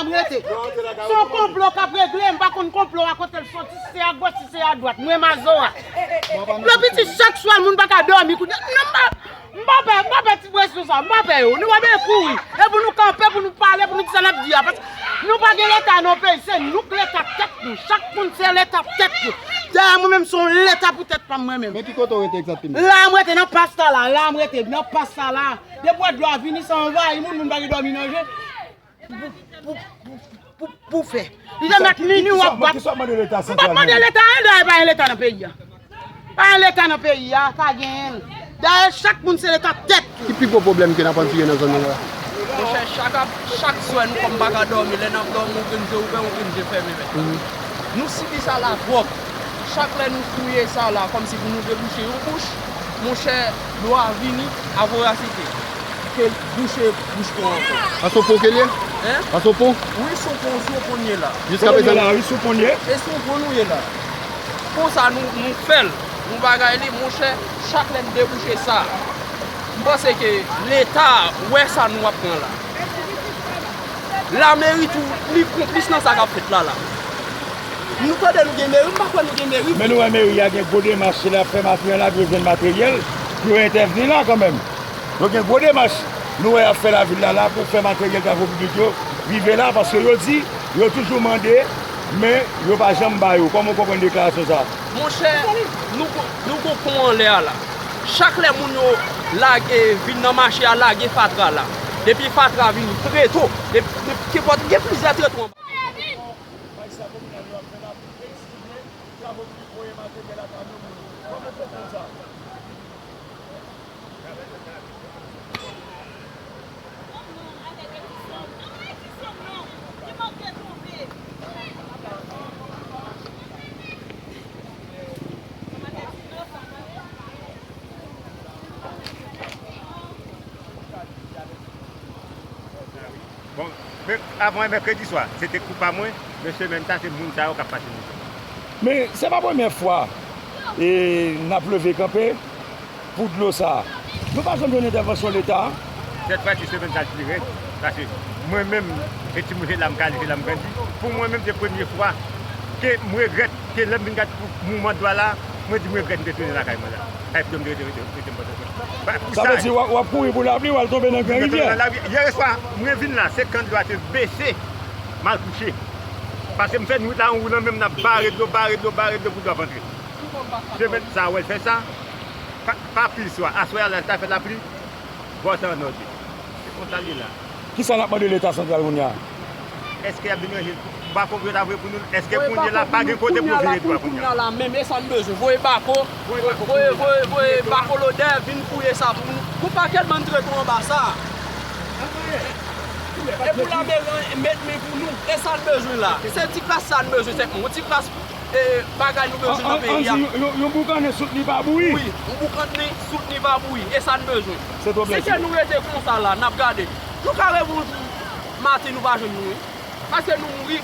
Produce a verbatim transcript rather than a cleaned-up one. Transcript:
M rete. Se yon konplo k ap regle, m pa konn konplo a kote l soti, si se agoch, si se adwat. Mwen mazo a. Lè piti chak swa moun pa ka dòmi kounye a. Non, m pa, m pa pè, m pa pè ti bwesyon sa, m pa pè yo. Nou pa bezwen kouri. E pou nou kanpe, pou nou pale, pou nou di sa n ap di a. Paske nou pa gen leta nan peyi, se nou k leta tèt nou. Chak moun se leta tèt nou. Dayè mwen menm se yon leta pou tèt pa m mwen menm. Men ki kote w rete egzakteman? La m rete nan pas sa la, la m rete nan pas sa la. Depi w wè dlo a vini, sa anvayi moun, moun pa gen dòmi nan je. Pou, pou, pou, pou, pou fè. Li te mèt minwi w ap bat. Kisa w mande leta santral? M p ap mande leta anyen, dayè pa gen leta nan peyi a. Pa gen leta nan peyi a, ka genyen l. Dayè chak moun se leta tèt li. Ki pi gwo pwoblèm ke n ap andire nan zòn nan la? Monchè, chak ap, chak swè nou kòm pa ka dòmi, lè n ap dòmi, ou grenn je ouvè, ou grenn je fèmen, men. Nou sibi sa la twòp. Chak lè nou fouye sa la, kòmsi pou nou debouche yon bouch, monchè, dlo a vini a vorasite. Ke l bouche bouch nou ankò. A se yon pon ke l ye? Hein? A se yon pon? Wi, se yon pon, se yon pon n ye la. Jiska prezan? Wi, se yon pon n ye. E se yon pon nou ye la. Konsa nou, nou fè l. Nou bagay li, monchè, chak lè n debouche sa, m panse ke leta wè sa nou ap pran la. Lameri tou, li konplis nan sa k ap fèt la, la. Nou tande nou gen meri, m pa kwè nou gen meri. Men nou wè meri a gen gwo demach, se l ap fè materyèl la, pou yo jwenn materyèl, pou yo entèvni la kanmenm. Yo gen gwo demach, nou wè y ap fè lavil la, la, pou fè materyèl travay piblik yo rive la, paske yo di, yo toujou mande, men yo pa janm ba yo. Kòman w konprann deklarasyon sa a? Monchè, nou, nou gon pon anlè a la. Chak lè moun yo lage, vin nan mache a, lage fatra la. Depi fatra vini, treto, depi, depi, kenpòt, gen plizyè treto anba. Majistra kominal yo ap fè la pou eksplike travay piblik voye materyèl a kamyon moun. Kòman w konprann sa? Bon, men avan mèkredi swa, se te kou pa mwen, men semèn sa, se moun sa yo k ap pase mizè. Men se pa premyè fwa e n ap leve kanpe pou dlo sa a. Nou pa janm jwenn entèvansyon leta. Sèt fwa, se semèn sa l pi rèd, paske mwen menm, e timoun se la m kale, se la m grandi. Pou mwen menm, se premye fwa ke m regrèt ke lè m vin gade pou mouvman dlo a la, mwen di m regrèt m te tounen lakay mwen la. Ay, pou m te rete, rete, rete m Pòtoprens. Ba, pou sa vle di w ap, w ap kouri pou lapli, w al tonbe nan gran rivyè. Nan lapli. Yè swa, mwen vin la, se kan dlo a te bese, m al kouche. Paske m fè nwit la, an woulan menm, n ap bare dlo, bare dlo, bare dlo pou dlo a rantre. Semèn sa a, wè l fè sa. Pa, pa pil swa. Aswè a, la, ta fè lapli. Bò sa an nòde. Se konsa l ye la. Kisa n ap mande leta santral kounye a? Èske y ap vin ranje bako pou yo ta voye pou nou? Èske kounye a la pa gen kote pou yo vire dlo a kounye a? Kounye a la menm, e sa n bezwen. Voye bako, voye, voye, voye bako lodè, vin fouye sa pou nou. Gon pakèt bann treto anba sa. E pou lameri met men pou nou. E sa n bezwen la. Se ti kras sa n bezwen sèlman. Yon ti kras e, bagay nou bezwen nan peyi a. An, an, an di, yon, yon, yon boukannen soutni pa bouyi. Wi, yon boukannen soutni pa bouyi. E sa n bezwen. Se twòp lè. Si ke nou rete konsa la, n ap gade. Nou ka reve yon jou, maten nou pa jwenn nou, wi. Paske nou mouri.